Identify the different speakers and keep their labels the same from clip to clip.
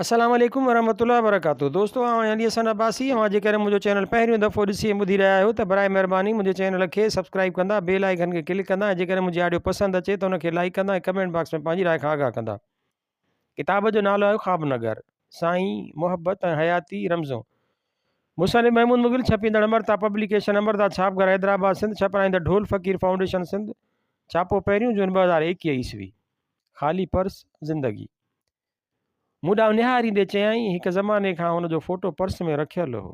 Speaker 1: السلام عليڪم ورحمة الله وبرڪاته دوستو آئون آهيان علي حسن عباسي اوهان جيڪڏهن منهنجو چينل پهريون دفعو ڏسي ۽ ٻڌي رهيا آهيو ته برائي مهرباني منهنجي چينل کي سبسڪرائيب ڪندا بيل آئيڪن کي ڪلڪ ڪندا ۽ جيڪڏهن منهنجي آڊيو پسند اچي ته ان کي لائيڪ ڪندا ۽ ڪمينٽ باڪس ۾ پنهنجي راء کان آگاهه ڪندا ڪتاب جو نالو آهي خواب نگر سائين محبت ۽ حياتي رمزون مصنف محمود مغل ڇپيندڙ امرتا پبليڪيشن امرتا ڇاپ گهر حيدرآباد سنڌ ڇپرائيندڙ ڍول فقير فائونڊيشن سنڌ ڇاپو پهريون جون 2021 عيسوي خالي پرس زندگي مون ڏانهن نهاريندي چيائين، هڪ زماني کان هن جو فوٽو پرس ۾ رکيل هو.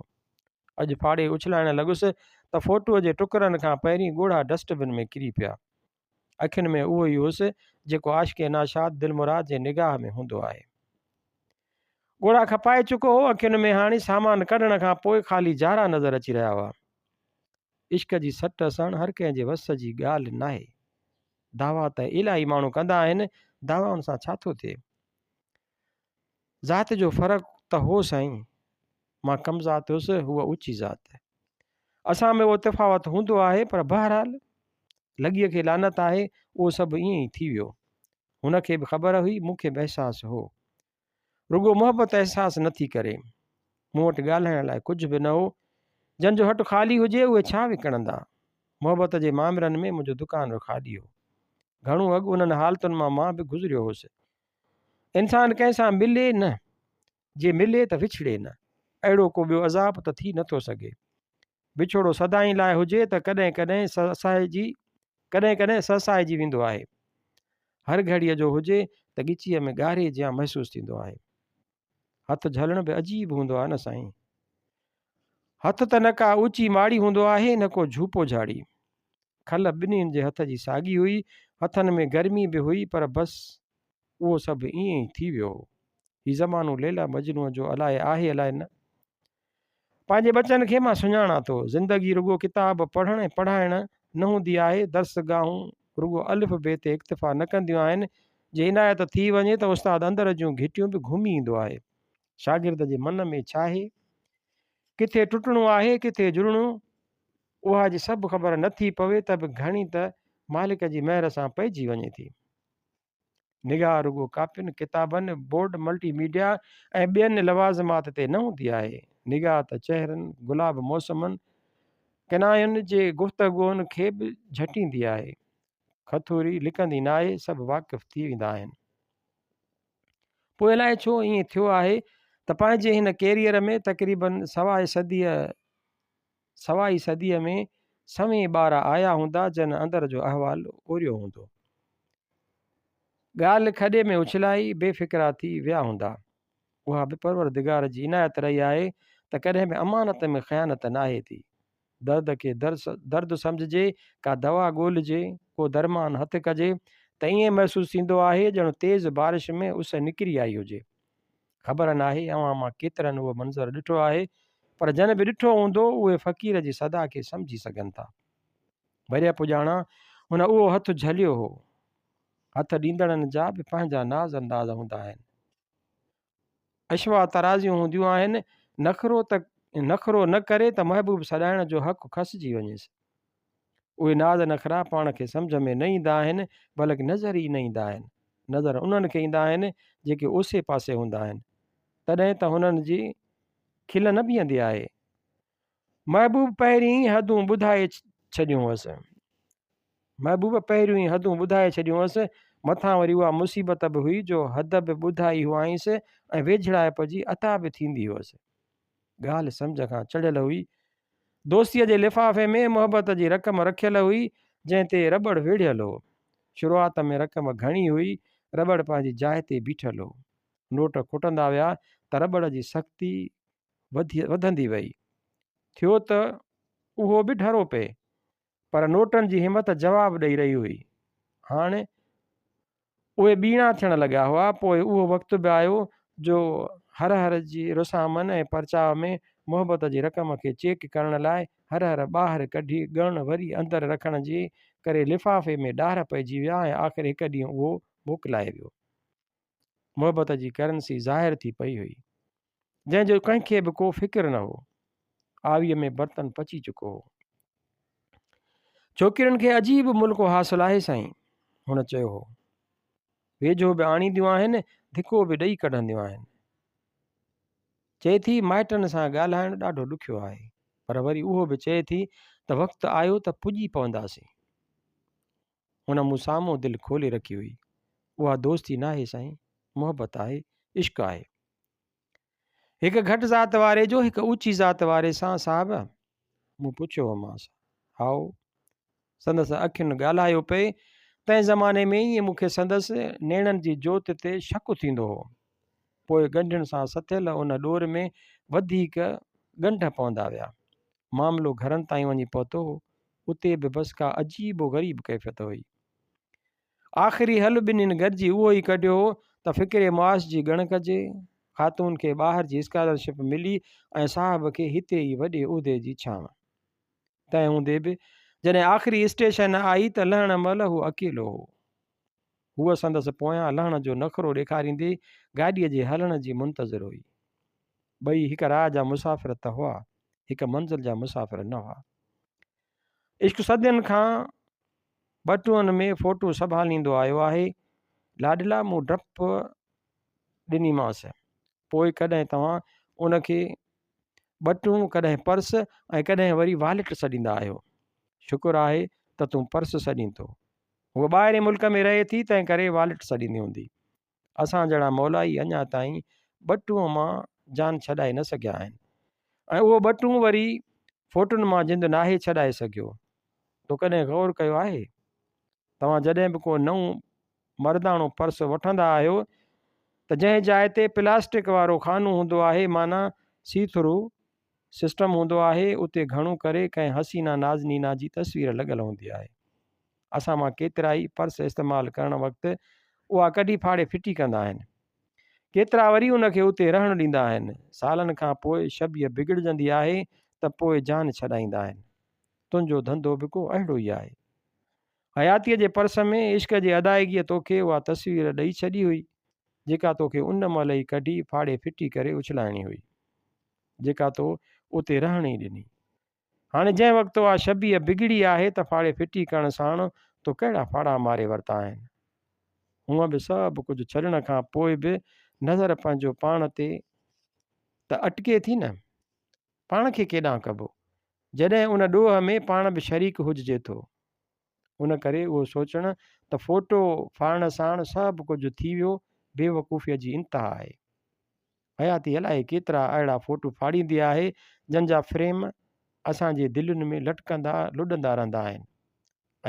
Speaker 1: اڄ ڦاڙي اڇلائڻ لڳس ته فوٽوء جي ٽڪرن کان پهرين ڳوڙها ڊسٽ بن ۾ ڪري پيا. اکين ۾ اهو ئي هوس، جيڪو عاشق ناشاد دلمراد جي نگاهه ۾ هوندو آهي. ڳوڙها کپائي چڪو هو، اکين ۾ هاڻي سامان ڪڍڻ کان پوء خالي جارا نظر اچي رهيا هئا. عشق جي سٽ سڻ هر ڪنهن جي وس جي ڳالهه ناهي. دعويٰ ته الاهي ماڻهو ڪندا آهن، دعوائن سان ڇا ٿو ٿئي؟ ذات جو فرق ته هو سائين، مان ڪم ذات هيس، هوء اوچي ذات. اسان ۾ اهو تفاوت هوندو آهي، پر بهرحال لڳيء کي لعنت آهي، اهو سڀ ائين ئي ٿي ويو. هن کي به خبر هئي، مون کي به احساس هو. رڳو محبت احساس نه ٿي ڪري. مون وٽ ڳالهائڻ لاء ڪجهه به نه هو. جن جو هٽ خالي هجي، اهي ڇا وڪڻندا؟ محبت جي مامرن ۾ منهنجو دڪان به خالي هو. گهڻو اڳ انهن حالتن مان مان به گذريو هوس. انسان ڪنهن سان ملي نه، جي ملي ته وڇڙي نه. اهڙو ڪو ٻيو عذاب ته ٿي نه ٿو سگهي. وڇوڙو سدائين لاء هجي ته ڪڏهن ڪڏهن سهسائجي ڪڏهن ڪڏهن سهسائجي ويندو آهي. هر گهڙيء جو هجي ته ڳچيء ۾ ڳاري جيان محسوس ٿيندو آهي. هٿ جهلڻ به عجيب هوندو آهي نه سائين. هٿ ته نه ڪا اوچي ماڙي هوندو آهي نه ڪو جهوپو جهاڙي. کل ٻنهين جي هٿ جي ساڳي هئي، هٿن ۾ گرمي به هئي پر بس اهو سڀ ائين ئي ٿي ويو هو. هي زمانو ليليٰ مجنونء جو الائي آهي الائي نه. پنهنجي ٻچن کي مان سڃاڻان ٿو. زندگي رڳو ڪتاب پڙهڻ ۽ پڙهائڻ نه هوندي آهي. درسگاهون رڳو الف بي تي اڪتفا نه ڪنديون آهن. جي عنايت ٿي وڃي ته استاد اندر جون گهٽيون به گهمي ايندو آهي. شاگرد جي من ۾ ڇاهي؟ ڪٿي ٽٽڻو آهي، ڪٿي جڙڻو؟ اها جي سڀ خبر نه ٿي پوي ته به گهڻي ته مالڪ جي مهر سان پئجي وڃي ٿي. نگاهه رڳو ڪاپين، ڪتابن، بورڊ، ملٽي ميڊيا ۽ ٻين لوازمات تي نه هوندي آهي. نگاهه ته چهرن، گلاب موسمن، ڪناين جي گفتگوئن کي به جهٽيندي آهي. کٿوري لڪندي ناهي، سڀ واقف ٿي ويندا آهن. پوء الائي ڇو ائين ٿيو آهي ته پنهنجي هن ڪيريئر ۾ تقريبن سوائي صديء سوائي صديء ۾ سوين ٻار آيا هوندا جن اندر جو احوال اوريو هوندو. ڳالهه کڏي ۾ اڇلائي بي فڪرا ٿي ويا هوندا. اها به پروردگار جي عنايت رهي آهي ته ڪڏهن به امانت ۾ خيانت ناهي ٿي. درد کي درد سمجهجي، ڪا دوا ڳولجي، ڪو درمان هٿ ڪجي ته ائين محسوس ٿيندو آهي ڄڻ تيز بارش ۾ اس نڪري آئي هجي. خبر ناهي اوهان مان ڪيترن اهو منظر ڏٺو آهي پر جن به ڏٺو هوندو اهي فقير جي صدا کي سمجهي سگهن ٿا. ورهيه پڄاڻان هن اهو هٿ جهليو هو. هٿ ڏيندڙن جا به پنهنجا ناز انداز هوندا آهن. عشوه ترازيون هونديون آهن، نخرو ته نخرو نه ڪري ته محبوب سڏائڻ جو حق کسجي وڃيس. اهي ناز نخرا پاڻ کي سمجهه ۾ نه ايندا آهن، بلڪ نظر ئي نه ايندا آهن. نظر انهن کي ايندا آهن، جيڪي اوسي پاسي هوندا آهن. تڏهن ته هنن جي کل نه بيهندي آهي. محبوب پهرين ئي حدون ٻڌائي ڇڏيون هئس. محبوب پهريون ئي حدون ٻڌائي ڇڏيون هئس. مٿان وري اها مصيبت به هئي جو حد به ٻڌائي هئائينس ۽ ويجهڙائپ جي عطا به ٿيندي هئس. ڳالهه سمجهه کان چڙهيل هئي. دوستيء جي لفافي ۾ محبت جي رقم رکيل هئي، جنهن تي رٻڙ ويڙهيل هو. شروعات ۾ رقم گهڻي هئي، رٻڙ پنهنجي جاء تي بيٺل هو. نوٽ کٽندا ويا ته رٻڙ جي سختي وڌندي وئي. ٿيو ته اهو به ڍرو پئي، پر نوٽن جي همت جواب ڏئي رهي هئي. هاڻ اهي ٻيڻا ٿيڻ لڳا هئا. پوء اهو وقت به آيو جو هر هر جي رسامن ۽ پرچاء ۾ محبت جي رقم کي چيڪ ڪرڻ لاء هر هر ٻاهر ڪڍي ڳڻ وري اندر رکڻ جي ڪري لفافي ۾ ڏار پئجي ويا ۽ آخر هڪ ڏينهن اهو موڪلائي ويو. محبت جي ڪرنسي ظاهر ٿي پئي هئي. جنهن جو ڪنهن کي به ڪو فڪر نه هو. آويء ۾ برتن پچي چڪو هو. ڇوڪرين کي عجيب ملڪو حاصل آهي سائين، هن چيو هو. ويجهو به آڻينديون آهن، ڌڪو به ڏئي ڪڍنديون آهن. چئي ٿي، مائٽن سان ڳالهائڻ ڏاڍو ڏکيو آهي. پر وري اهو به چئي ٿي ته وقت آيو ته پڄي پونداسين. هن مون سامهون دل کولي رکي هئي. اها دوستي ناهي سائين، محبت آهي، عشق آهي. هڪ گهٽ ذات واري جو هڪ اوچي ذات واري سان صاحب؟ مون پڇيو هومانس. هائو. سندس اکين ڳالهايو پئي. تنهن زماني ۾ ئي مون کي سندس نيڻن جي جوت تي شڪ ٿيندو هو. پوء ڳنڍين سان سٿيل ان ڏور ۾ وڌيڪ ڳنڍ پوندا ويا. معاملو گهرن تائين وڃي پهتو هو. اتي به بس ڪا عجيب و غريب ڪيفيت هئي. آخري حل ٻنهين گڏجي اهو ئي ڪڍيو هو ته فڪري معاش جي ڳڻ ڪجي. خاتون کي ٻاهر جي اسڪالرشپ ملي ۽ صاحب کي هتي ئي وڏي عهدي جي ڇانو. تنهن هوندي به جڏهن آخري اسٽيشن آئي ته لهڻ مهل هو اڪيلو هو. هوء سندس پويان لهڻ جو نخرو ڏيکاريندي گاڏيء جي هلڻ جي منتظر هئي. ٻئي هڪ راهه جا مسافر ته هئا، هڪ منزل جا مسافر نه هئا. عشق صدين کان ٻٽوئن ۾ فوٽو سنڀاليندو آيو آهي. لاڏلا مون ڊپ ڏنيمانس. پوء ڪڏهن توهان ان کي ٻٽون، ڪڏهن پرس ۽ ڪڏهن وري واليٽ سڏيندا آهيو. شڪر آهي ته تون پرس سڏين ٿو. هوء ٻاهرين ملڪ ۾ رهي ٿي، تنهن ڪري واليٽ سڏيندي هوندي. اسان جهڙا مولائي اڃا تائين ٻٽونء مان جان ڇڏائي نه سگهيا آهن ۽ اهو ٻٽون وري فوٽن مان جند ناهي ڇڏائي سگهيو. تو ڪڏهن غور ڪيو آهي؟ توهان جڏهن به ڪو نئون مرداڻو پرس وٺندا آهيو ته جنهن جاء تي پلاسٽڪ وارو خانو هوندو آهي معنيٰ سي ٿرو سسٽم هوندو آهي اتي گهڻو ڪري ڪنهن حسينا نازنينا جي تصوير لڳل هوندي آهي. اسان مان ڪيترائي پرس استعمال ڪرڻ وقت اها ڪڍي ڦاڙي ڦٽي ڪندا آهن. ڪيترا وري ان کي اتي رهڻ ڏيندا آهن. سالن کان پوء شبيهه بگڙجندي آهي ته پوء جان ڇڏائيندا آهن. تنهنجو ڌنڌو به ڪو اهڙو ئي آهي. حياتيء جي پرس ۾ عشق جي ادائگيء توکي اها تصوير ڏئي ڇڏي هئي، جيڪا توکي ان مهل ئي ڪڍي ڦاڙي ڦٽي ڪري اڇلائڻي هئي، جيڪا تو اتي رهڻ ئي ڏني. هاڻي جنهن وقت اها شبيهه بگڙي آهي ته ڦاڙي ڦٽي ڪرڻ ساڻ تو ڪهڙا ڦاڙها ماري ورتا آهن. هونء به سڀ ڪجهه ڇڏڻ کان پوء به نظر پنهنجو پاڻ تي ته اٽڪي ٿي نه. پاڻ کي ڪيڏانهن ڪبو، جڏهن ان ڏوهه ۾ پاڻ به شريڪ هججي ٿو. ان ڪري اهو سوچڻ ته فوٽو ڦاڙڻ ساڻ سڀ ڪجهه ٿي ويو، بيوقوفيء جي انتها آهي. حياتي الائي ڪيترا اهڙا فوٽو ڦاڙيندي آهي، جن جا فريم اسان جي دلين ۾ لٽڪندا لڏندا رهندا آهن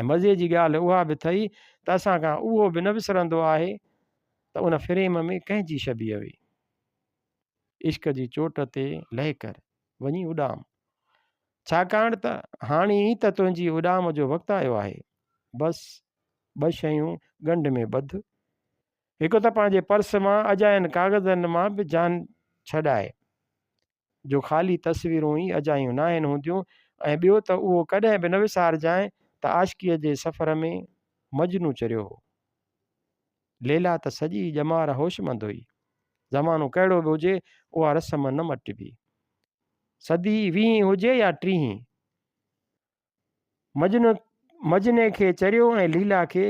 Speaker 1: ۽ مزي جي ڳالهه اها به ٿئي ته اسان کان اهو به نه وسرندو آهي ته ان فريم ۾ ڪنهن جي شبيهه هئي. عشق جي چوٽ تي لهي ڪر، وڃي اڏام. ڇاڪاڻ ته هاڻي ئي ته تنهنجي اڏام جو وقت آيو آهي. بس ٻه شيون ڳنڍ ۾ ٻڌ. هڪ ته پنهنجي پرس مان اجاين ڪاغذن مان به جان ڇڏاء، جو خالي تصويرون ئي اجايون ناهن هونديون ۽ ٻيو ته اهو ڪڏهن به نه وسارجانء ته عاشقيء جي سفر ۾ مجنون چريو هو. ليلا ته سڄي ڄمار هوشمند هئي. زمانو ڪهڙو به هجي، اها رسم نه مٽبي. صدي ويهين هجي يا ٽيهين، مجنون مجني کي چريو ۽ ليلا کي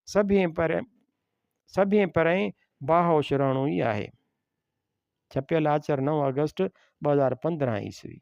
Speaker 1: سڀين پر سڀين پرئين باهوش رهڻو ئي آهي. ڇپيل آچر نو آگسٽ 2015 عيسوي.